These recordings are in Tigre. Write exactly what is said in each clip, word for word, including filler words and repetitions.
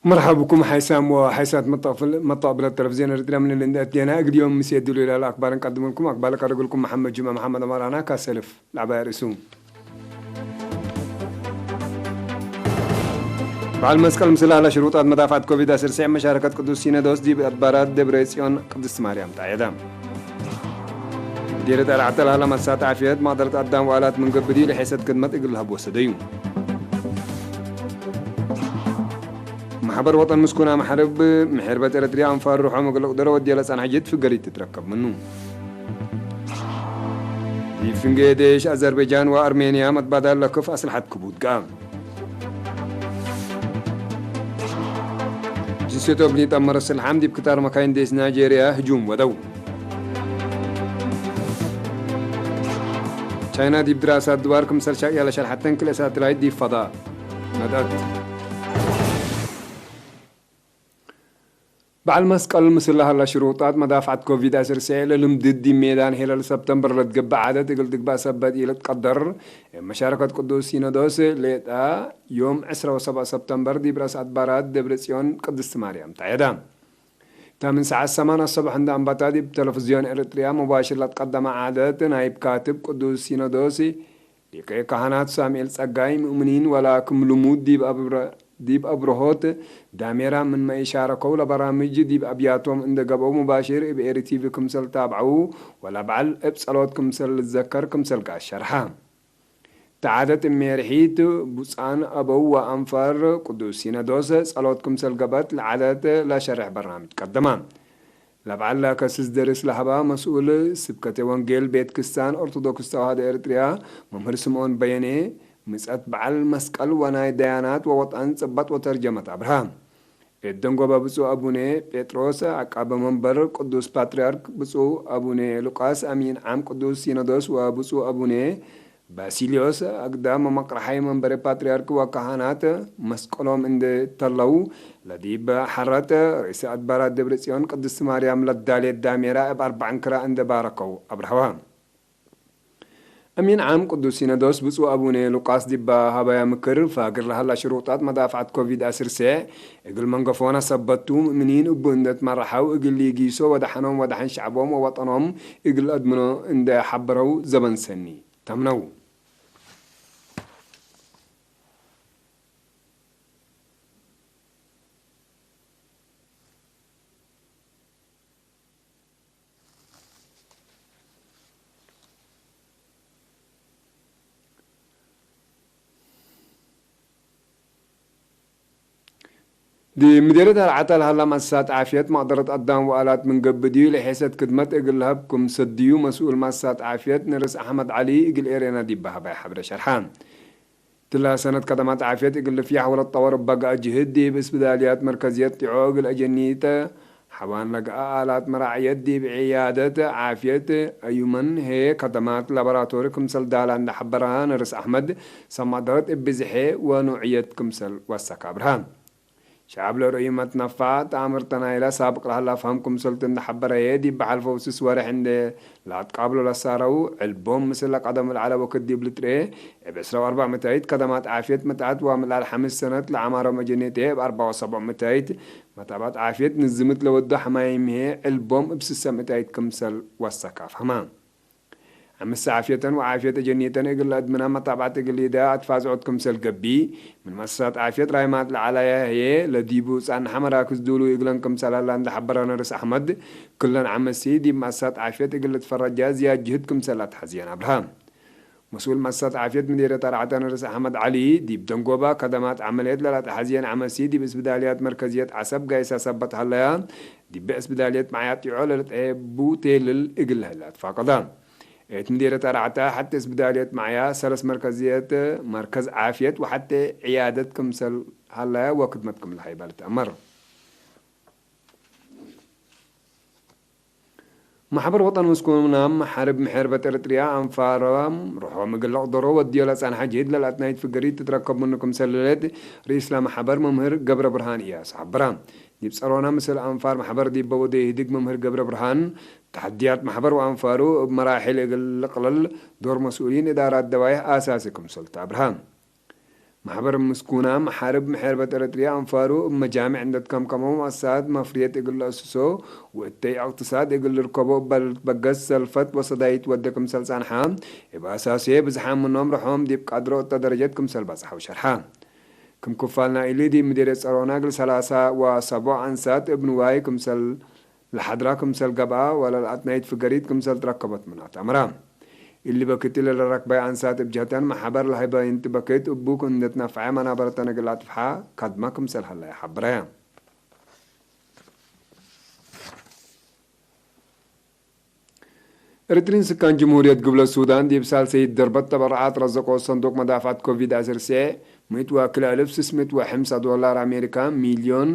መርሐብኩም ሓይሳም ወሓይሳት መጣፍል-፣ መጣብለት ተለፍዝዮን ኤረትርያ ምን እሊ እንዴ አትሌና፣ እግል ዮም ምሴ ድሉ ኢላለ አክባር እንቀድምልኩም። አክባር ለቀርግልኩም መሐመድ ጅምዐ መሐመድ አማራና ካሰልፍ ለዐባይ ርእሱ። በዐል መስቀል ምስል ሀላ ሽሩጣት መዳፍዐት ኮቪድ ዐስር ሰዕ መሻረከት ቅዱስ ሲኖዶስ ዲብ አድባራት ደብረ ጽዮን ቅድስት ማርያም ተዐየደ። ዲር ጠርዐተ ለሀላ መሳት ዓፍየት፣ መቅደረት አዳም ወአላት ምን ገብእ ዲብ ለሔሰት ክድመት እግል ለሀብ ወሰደዩ። መሕበር ወጠን ምስኩን አምሐርብ፣ ምሕርበት ኤረትርያ አንፋር ሩሖም እግል ልቅደሮ ወድየ ለጸንሐ ጅህድ ፍገሪት ትትረከብ ምኑ። ዲብ ፍንጌ ዴሽ አዘርበይጃን ወአርሜንያ መትባዳል ለክፍ አስልሐት ክቡድ ገአ። ጅንስየቶም ሊጠመረ ስልሓም ዲብ ክታር መካይን ዴስ ናይጄርያ ህጁም ወደው። ቻይና ዲብ ድራሳት ድዋር ክምሰል ሻቅያ ለሸርሐተን ክልኤ ሳትላይት ዲብ ፈዳእ መድአት። በዐል መስቀል ምስል ለሀላ ሽሩጣት መዳፍዐት ኮቪድ ዐስር ሰዕ ለልምድድ ዲብ ሜዳን ሄለል ሰብተምበር ለትገብእ ዓደት እግል ትግባእ ሰበት ኢልትቀደር። እብ መሻረከት ቅዱስ ሲኖዶስ ሌጣ ዮም ዕስራ ወሰብዓ ሰብተምበር ዲብ ረአስ አድባራት ደብረ ጽዮን ቅድስት ማርያም ተዐየዳ። እታ ምን ሰዓት ሰማን አሰቡሕ እንደ አንባታ ዲብ ተለፍዝዮን ኤረትርያ ሙባሽር ለትቀደመ ዓደት ናይብ ካትብ ቅዱስ ሲኖዶስ ሊቀ ካህናት ሳሙኤል ጸጋይ፣ ሙእምኒን ወላ ክም ልሙድ ዲብ አብረ-፣ ዲብ አብርሆት ዳሜራ ምንመ ኢሻረከው ለበራምጅ ዲብ አብያቶም እንደ ገብአው ሙባሽር እብ ኤሪ ቲቪ ክምሰል ታብዐው ወለበዐል እብ ጸሎት ክምሰል ልትዘከር ክምሰል ገአት ሸርሐ። ተዓደት እሜ ርሒት ብፁዓን አበው ወአንፋር ቅዱስ ሲኖዶስ ጸሎት ክምሰል ገብአት ለዓደት ለሸርሕ በርናምጅ ቀደማ። ለበዐል ለከስስ ደርስ ለሀባ መስኡል ስብከተ ወንጌል ቤት ክስታን ኦርቶዶክስ ተዋህዶ ኤረትርያ መምህር ስምኦን በየኔ፣ ምጸት በዐል መስቀል ወናይ ደያናት ወወጠን ጽበጥ ወተርጀመት አብርሃ። እት ደንጎበ ብፁዕ አቡነ ጴጥሮስ አቃበ መንበር ቅዱስ ፓትርያርክ፣ ብፁዕ አቡነ ሉቃስ አሚን ዓም ቅዱስ ሲኖዶስ ወብፁዕ አቡነ ባሲልዮስ አግዳም መቅረሓይ መንበረ ፓትርያርክ ወካህናት መስቀሎም እንዴ ተለው፣ ለዲብ ሐረት ርእሰ አድባራት ደብረ ጽዮን ቅድስት ማርያም ለዳሌት ዳሜራ እብ አርበዕ እንክራ እንዴ ባረከው አብርሀዋ። አሚን ዓም ቅዱስ ሲኖዶስ ብፁዕ አቡነ ሉቃስ ዲብ ሀበያ ምክር፣ ፋግር ለሀላ ሽሩጣት መዳፍዐት ኮቪድ ዐስር ሰዕ እግል መንገፎና ሰበቱ፣ ምእምኒን እቡ እንዴ ትመረሐው እግል ሊጊሶ ወደሐኖም ወደሐን ሸዕቦም ወወጠኖም እግል አድምኖ እንዴ ሐበረው ዘበን ሰኒ። ተምነው። ዲብ ምዴርየት አርዓታ ለሀላ መአሰሳት ዓፍየት፣ መቅደረት አዳም ወአላት ምን ገብእ ዲብ ለሔሰት ክድመት እግል ለሀብ ክም ሰድዩ መስኡል መአሰሳት ዓፍየት ንርስ አሕመድ ዐሊ እግል ኤሬና ዲብ በሀባይ ሐብረ ሸርሐ። እትለ ሰነት ከደማት ዓፍየት እግል ልፍያሕ ወለትጠወር እበ ገአ ጅህድ፣ ዲብ እስብዳልያት መርከዝየት ጢዖ እግል አጀኒተ ሐባን ለገአ አላት መራዕየት፣ ዲብ ዕያደት ዓፍየት አዩመን ህዬ ከደማት ላቦራቶሪ ክምሰል ዳላ እንዴ ሐበረ ንርስ አሕመድ፣ ሰብ መቅደረት እብ ብዝሐ ወኑዕየት ክምሰል ወሰከ አብርሀ። ሸዐብ ለርእዩ መትነፋዕ፣ ተአምርተ ናይለ ሳብቅ ለሀላ ፈሀም ክምሰልቱ እንዴ ሐበረ ህዬ፣ ዲብ በሐልፈው ስስ ወሬሕ እንዴ ለአትቃብሎ ለሳረው፣ ዕልቦም ምስል ለቀደሙ ለዐለ ወክድ ዲብ ልትርኤ፣ እብ ዕስራ ወአርበዕ ምታይት ከደማት ዓፍየት ምትአት ወምልአል ሐምስ ሰነት ለአማሮ መጀኔት ህዬ እብ አርበዕ ወሰብዕ ምታይት መታብዐት ዓፍየት ንዝምት ለወዱ ሐማይም ህዬ፣ ዕልቦም እብ ስሰ ምታይት ክምሰል ወሰከ አፍሀመ። አምሰ ዓፍየተን ወዓፍየት አጀኒተን እግል ለአድምና መታብዐት እግል ሊዳ አትፋዝዖት ክምሰል ገብእ፣ ምን መአሰሳት ዓፍየት ራይማት ለዐላያ ህዬ፣ ለዲቡ ጸንሐ መራክዝ ዱሉይ እግለን ክምሰል ሀላ እንዴ ሐበረ ንርስ አሕመድ፣ ክለን ዐመሲ ዲብ መአሰሳት ዓፍየት እግል ልትፈረጃ ዝያድ ጅህድ ክምሰል ለአትሐዝየን አብርሀ። መስኡል መአሰሳት ዓፍየት ምዴርየት አርዓታ ንርስ አሕመድ ዐሊ፣ ዲብ ደንጎባ ከደማት ዐመልየት ለለአትሐዝየን ዐመሲ ዲብ እስብዳልያት መርከዝየት ዐሰብ ጋይሳ ሰበት ሀለያ፣ ዲብ እስብዳልየት መዕያ ጢዖ ለልትዐቡ ቴልል እግል ለህለ አትፋቀዳ። እት ምዴርየት አርዓታ ሐቴ እስብዳልየት መዕያ ሰለስ መርከዝየት፣ መርከዝ ዓፍየት ወሐቴ ዕያደት ክምሰል ሀለያ ወክድመት ክም ለሀይባ ልትአመር። ማሕበር ወጠን ምስኩናም ሐርብ ምሕርበት ኤረትርያ አንፋራም ርሖም እግል ለቅደሮ ወድዮ ለጸንሐ ጅህድ ለለአትናይት ፍገሪት ትትረከብ ምኑ ክምሰል ለሌት ርኢስ ለማሕበር መምህር ገብረ ብርሃን እያስ ሐበረ። ዲብ ጸሮና ምስል አንፋር ማሕበር ዲበ ወዴ ኢህድግ መምህር ገብረ ብርሃን፣ ተሐድያት ማሕበር ወአንፋሩ እብ መራሕል እግል ልቅለል ዶር መስኡሊን እዳራት ደዋይሕ አሳሲ ክምሰል ተአብርሀ። ማሕበር ምስጉና መሓርብ መሐርበት ኤረትርያ አንፋሩ እብ መጃምዕ እንዴ ትከምከመው መአሰሳት መፍርየት እግል ለአስሶ ወእተይ እቅትሳድ እግል ልርከቦ እበ ልትበገስ ሰልፈት ወሰዳይት ወዴ ክምሰል ጸንሐ፣ እብ አሳስዬ ብዝሓም ምኖም ርሖም ዲብ ቀድሮ እተ ደረጀት ክምሰል በጽሐው ሸርሐ። ክም ክፋል ናይሊ ዲብ ምዴርየት ጸሮና እግል ሰላሳ ወሰቦዕ አንሳት እብ ንዋይ ክምሰል ለሐድራ ክምሰል ገብአ ወለልአትናይት ፍገሪት ክምሰል ትረከበት ምናት አምራ። እሊ በክት ለለረክበየ አንሳት እብ ጀህተን መሐበር ለሀይበ እንቲ በክት እቡ እንዴ ትነፈዐ መናበረተን እግል አትፍሐ ከድመ ክምሰል ሀለየ ሐብረ። ኤረትርይን ስካን ጅምሁርየት ግብለት ሱዳን ዲብ ሳልሰይት ደርበት ተበረዓት ረዘቆ ሰንዱቅ መዳፍዐት ኮቪድ ዐስር ሴዕ ምእት ወክልኤ እልፍ ስስ ምእት ወሐምሳ ዶላር አሜሪካ፣ ሚልዮን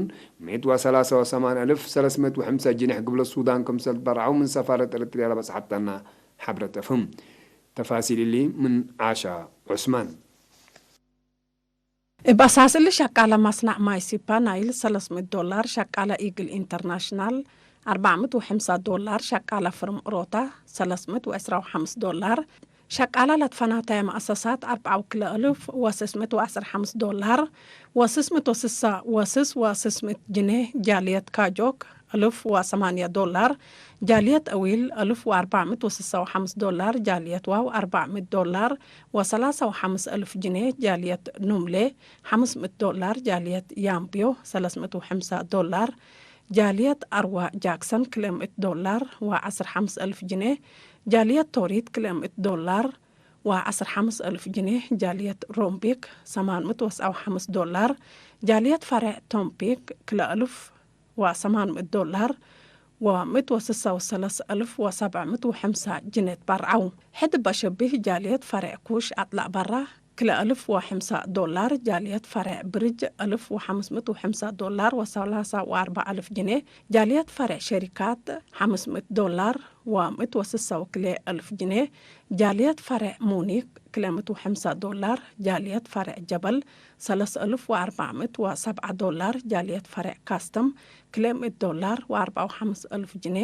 ምእት ወሰላሳ ወሰማን እልፍ ሰለስ ምእት ወሐምሳ ጅኔሕ ግብለት ሱዳን ክምሰል ትበረዐው ምን ሰፋረት ኤረትርያ ለበጽሐተና ሐብረት አፍህም። ተፋሲል እሊ ምን ዓሻ ዑስማን። እብ አሳስ እሊ ሸቃለ መስነዕ ማይ ሲፓ ናይል ሰለስ ምእት ዶላር፣ ሸቃለ ኢግል ኢንተርናሽናል አርበዕ ምእት ወሐምሳ ዶላር፣ ሸቃለ ፍርም ሮታ ሰለስ ምእት ወዕስራ ወሐምስ ዶላር፣ ሸቃለ ለትፈናተየ መአሰሳት አርበዕ ወክልኤ እልፍ ወስስ ምእት ወዐስር ሐምስ ዶላር ወስስ ምእት ወስሳ ወስስ ወስስ ምእት ጅኔ፣ ጃልየት ካጆክ እልፍ ወሰማንያ ዶላር፣ ጃልየት አዊል እልፍ ወአርበዕ ምእት ወስሳ ወሐምስ ዶላር፣ ጃልየት ዋው አርበዕ ምእት ዶላር ወሰላሳ ወሐምስ እልፍ ጅኔ፣ ጃልየት ኑምሌ ሐምስ ምእት ዶላር፣ ጃልየት ያምብዮ ሰለስ ምእት ወሐምሳ ዶላር፣ ጃልየት አርዋ ጃክሰን ክልኤ ምእት ዶላር ወዐስር ሐምስ እልፍ ጅኔ፣ ጃልየት ቶሪት ክልኤ ምእት ዶላር ወዐስር ሐምስ እልፍ ጅኔ፣ ጃልየት ሮምቢክ ሰማን ምእት ወሰብዓ ወሐምስ ዶላር፣ ጃልየት ፈሬዕ ቶምፒክ ክልኤ እልፍ ወሰማን ምእት ዶላር ወምእት ወስሳ ወሰለስ እልፍ ወሰብዕ ምእት ወሐምሳ ጅኔ ትበርዐው። ሕድ በሸቢህ ጃልየት ፈሬዕ ኩሽ አጥላዕ በራ ክልኤ እልፍ ወሐምሳ ዶላር፣ ጃልየት ፈሬዕ ብርጅ እልፍ ወሐምስ ምእት ወሐምሳ ዶላር ወሰላሳ ወአርበዕ እልፍ ጅኔ፣ ጃልየት ፈሬዕ ሸሪካት ሐምስ ምእት ዶላር ወምእት ወስሳ ወክልኤ እልፍ ጅኔ፣ ጃልየት ፈሬዕ ሙኒክ ክልኤ ምእት ወሐምሳ ዶላር፣ ጃልየት ፈሬዕ ጀበል ሰለስ እልፍ ወአርበዕ ምእት ወሰብዓ ዶላር፣ ጃልየት ፈሬዕ ካስተም ክልኤ ምእት ዶላር ወአርበዕ ወሐምስ እልፍ ጅኔ፣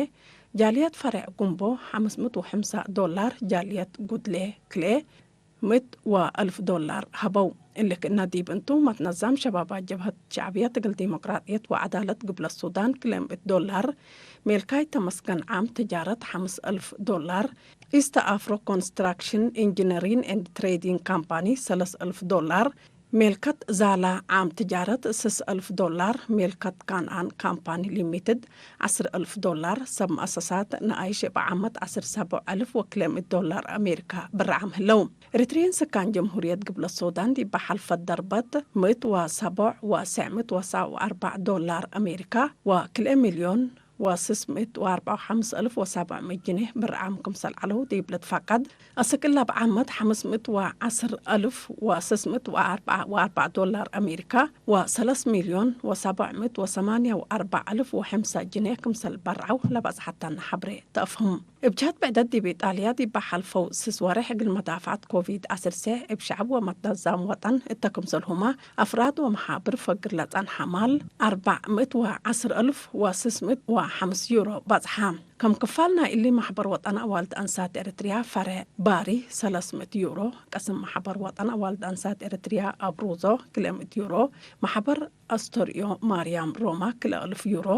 ጃልየት ፈሬዕ ጉምቦ ሐምስ ምእት ወሐምሳ ዶላር፣ ጃልየት ጉድሌ ክልኤ ምእት ወአልፍ ዶላር ሀበው። እሊ ክእነ ዲብ እንቱ፣ መትነዛም ሸባባት ጀብሀት ሸዕብየት እግል ዲሞቅራጥየት ወዐዳለት ግብለት ሱዳን ክልኤ ምእት ዶላር፣ ሜልካይ ተመስገን ዓም ትጃረት ሐምስ እልፍ ዶላር፣ ኢስት አፍሮ ኮንስትራክሽን ኢንጂነሪን ኤንድ ትሬዲንግ ካምፓኒ ሰለስ እልፍ ዶላር፣ ሜልከት ዛላ ዓም ትጃረት ስስ እልፍ ዶላር፣ ሜልከት ካንኣን ካምፓኒ ሊሚትድ ዐስር እልፍ ዶላር፣ ሰብ መአሰሳት ነኣይሽ እብ ዓመት ዐስር ሰቦዕ እልፍ ወክልኤ ምእት ዶላር አሜሪካ ብር ዓም ህለው። ኤሪትርየን ስካን ጀምሁርየት ግብለት ሱዳን ዲበ ሐልፈት ደርበት ምእት ወሰቦዕ ወስዕ ምእት ወሰብዓ ወአርበዕ ዶላር አሜሪካ ወክልኤ ሚልዮን ወስስ ምእት ወአርበዕ ወሐምስ እልፍ ወሰብዕ ምእት ጅኔህ ብር ዓም ክምሰል ዐለው ዲብ ልትፈቀድ፣ አስክ እለ እብ ዓመት ሐምስ ምእት ወዐስር እልፍ ወስስ ምእት ወአርበዕ ወአርበዕ ዶላር አሜሪካ ወሰለስ ሚልዮን ወሰብዕ ምእት ወሰማንያ ወአርበዕ እልፍ ወሐምሳ ጅኔህ ክምሰል በርዐው ለበጽሐተነ ሐብሬ ተአፍህም። እብ ጀህት ብዕደት ዲብ ኢጣልያ ዲብ ሐልፈው ስስ ወሬሕ እግል መዳፍዐት ኮቪድ ዐስር ሴዕ እብ ሸዐብ ወመትነዛም ወጠን እተ ክምሰልሁመ አፍራድ ወመሓብር ፈግር ለጸንሐ ማል አርበዕ ምእት ወዐስር እልፍ ወስስ ምእት ወሐምስ ዩሮ በጽሐ። ከም ክፋል ናይ እሊ መሕበር ወጠን አዋልድ አንሳት ኤረትርያ ፈሬዕ ባሪ ሰለስ ምእት ዩሮ፣ ቅስም መሕበር ወጠን አዋልድ አንሳት ኤረትርያ አብሩዞ ክልኤ ምእት ዩሮ፣ መሕበር አስተርእዮ ማርያም ሮማ ክልኤ እልፍ ዩሮ፣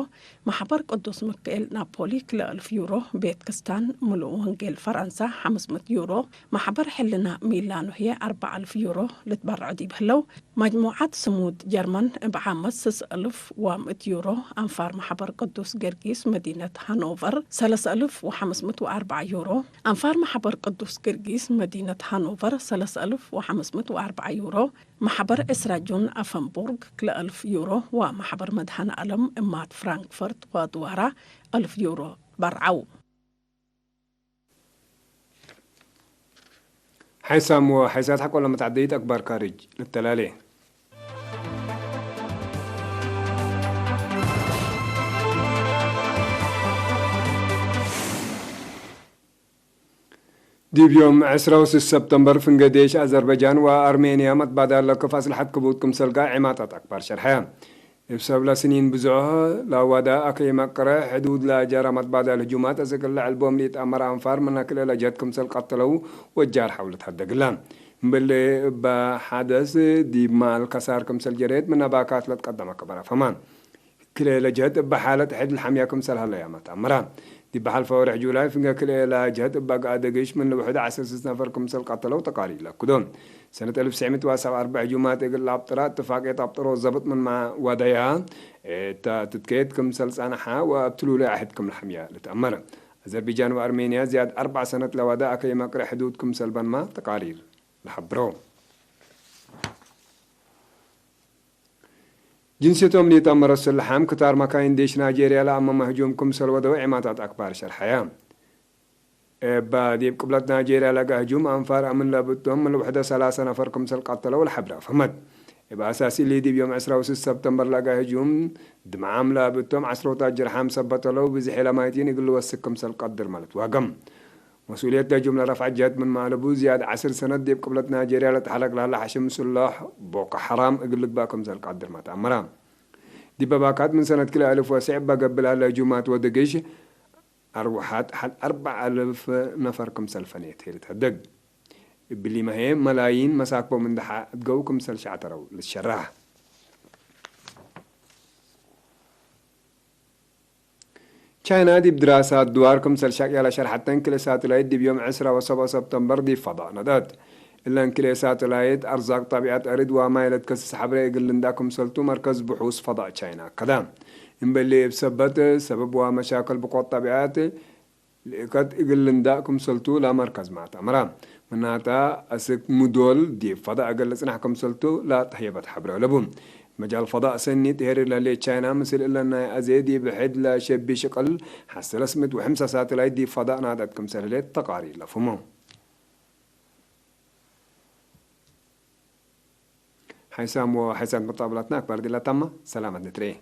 መሕበር ቅዱስ ምክኤል ናፖሊ ክልኤ እልፍ ዩሮ፣ ቤት ክስታን ምሉእ ወንጌል ፈረንሳ ሐምስ ምእት ዩሮ፣ መሕበር ሕልና ሚላኖ ህዬ አርበዕ እልፍ ዩሮ ልትበርዖ ዲብ ህለው፣ መጅሙዓት ስሙድ ጀርመን እብ ዓመት ስስ እልፍ ወምእት ዩሮ፣ አንፋር መሕበር ቅዱስ ጊዮርጊስ መዲነት ሃኖቨር ሰለስ እልፍ ወሐምስ ምእት ወአርበዕ ዩሮ፣ አንፋር መሕበር ቅዱስ ጊዮርጊስ መዲነት ሃኖቨር ሰለስ እልፍ ወሐምስ ምእት ወአርበዕ ዩሮ፣ መሕበር ዕስራ ጁን አፈንቡርግ ክልኤ እልፍ ዩሮ ወመሕበር መድኃኔዓለም እማት ፍራንክፈርት ወድዋራ እልፍ ዩሮ በርዐው። ሓይሳም ወሓይሳት ሐቆለ መትዓደይት አክባር ካርጅ ንተላሌ። ዲብ ዮም ዕስራ ወስስ ሰብተምበር፣ ፍንጌ ዴሽ አዘርበጃን ወአርሜንያ መትባዳል ለክፍ አስለሐት ክቡድ ክምሰል ጋር ዒማታት አክባር ሸርሐ። እብ ሰብለ ስኒን ብዝሖ ለአዋዳ አከይ መቅረ ሕዱድ ለአጃራ መትባዳል ህጁማት አስክ ለዐልቦም ለኢትአመረ አንፋር ምነ ክልኤ ለጀህት ክምሰል ቀተለው ወጃርሐው ልትሀደግለ። እምበሌ እበ ሐደስ ዲብ ማል ከሳር ክምሰል ጀሬት ምን አባካት ለትቀደመ ከበረ ፈማን። ክልኤ ለጀህት እበ ሓለት ሕድ ለሐምያ ክምሰል ሀለያመ ተአምረ። ዲብ ሐልፈ ወርሕ ጁላይ ፍንገ ክልኤ ለጀህት እበ አግአ ደግሽ ምን ለውሕድ ዐስር ስስ ነፈር ክምሰል ቀተለው ተቃሪር ለአክዶ። ሰነት አልፍ ትስዕ ምእት ወሰብዓ ወአርበዕ ህጁማት እግል ለአብጥራ እትፋቅየት አብጥሮ ዘብጥ ምንመ ወደያ እተ ትትከየት ክምሰል ጸንሐ ወእብ ትሉለ አሕድ ክም ለሐምያ ልትአመረ። አዘርቢጃን ወአርሜንያ ዝያድ አርበዕ ሰነት ለወደ አከይ መቅረ ሕዱድ ክምሰል በንመ ተቃሪር ለሐብሮ። ጅንስየቶም ለኢተአመረ ስልሓም ክታር መካይን ዴሽ ናይጄርያ ለአመመ ህጁም ክምሰል ወደው ዔማታት አክባር ሸርሐየ። እበ ዲብ ቅብለት ናይጄርያ ለገአ ህጁም አንፋር አምን ለብቶም ምን ለውሕደ ሰላሰ ነፈር ክምሰል ቀተለው ለሐብረ ፈህመት። እብ አሳስ እሊ ዲብ ዮም ዕስራ ወስስ ሰብተምበር ለገአ ህጁም ድምዓም ለብቶም ዐስሮታት ጅርሓም ሰበተለው ብዝሔ ለማይቲን እግል ልወስክ ክምሰል ቀድርመ ልትዋገም። መስኡልየት ለህጁም ለረፍዐ ጀህት ምንመ አለቡ፣ ዝያድ ዐስር ሰነት ዲብ ቅብለት ናይጄርያ ለትሐለቅ ለሀለ ሐሽም ምስሎሕ ቦኮ ሐራም እግል ልግበእ ክምሰል ቀድርመ ተአመረ። ዲብ አባካት ምን ሰነት ክልኤ አልፍ ወስዕ እበ ገብእ ለሀለ ህጁማት ወድግሽ፣ አርወሐት ሐድ አርበዕ አልፍ ነፈር ክምሰል ፈንየት ህይ ልትሀደግ። እብሊመ ህዬ መላይን መሳክቦም እንዴ ሐድገው ክምሰል ሸዕተረው ልትሸረሕ። ቻይና ዲብ ድራሳት ድዋር ክምሰል ሸቅየ ለሸርሐተን ክልኤ ሳትላይት ዲብ ዮም ዕስራ ወሰብዓ ሰብተምበር ዲብ ፈዳእ ነድአት። እለን ክልኤ ሳትላይት አርዛቅ ጠቢዐት አርድ ወማይ ለትከስስ ሐብሬ እግል ልንደእ ክምሰልቱ መርከዝ ብሑስ ፈዳእ ቻይና አከደ። እምበሊ እብ ሰበት ሰብብ ወመሻክል ብቆት ጠቢዐት ልእከት እግል ልንደእ ክምሰልቱ ለመርከዝመ ተአምረ። ምናተ፣ አስክ ምዶል ዲብ ፈዳእ እግል ልጽናሕ ክምሰልቱ ለተህየበት ሐብሬ አለቡ። መጃል ፈዳእ ሰኒ ትሄርር ለህሌት ቻይና፣ ምስል እለን ናይ አዜ ዲብ ሕድ ለሸቢ ሽቅል ሐሰለስ ምእት ወሐምሳ ሳትላይት ዲብ ፈዳእ ናድአት ክምሰል ህሌት ተቃሪር ለፍህሞ። ሓይሳም ወሓይሳት መጣብላትና አክባር ዲላ ታማ ሰላመት ንትርኤ።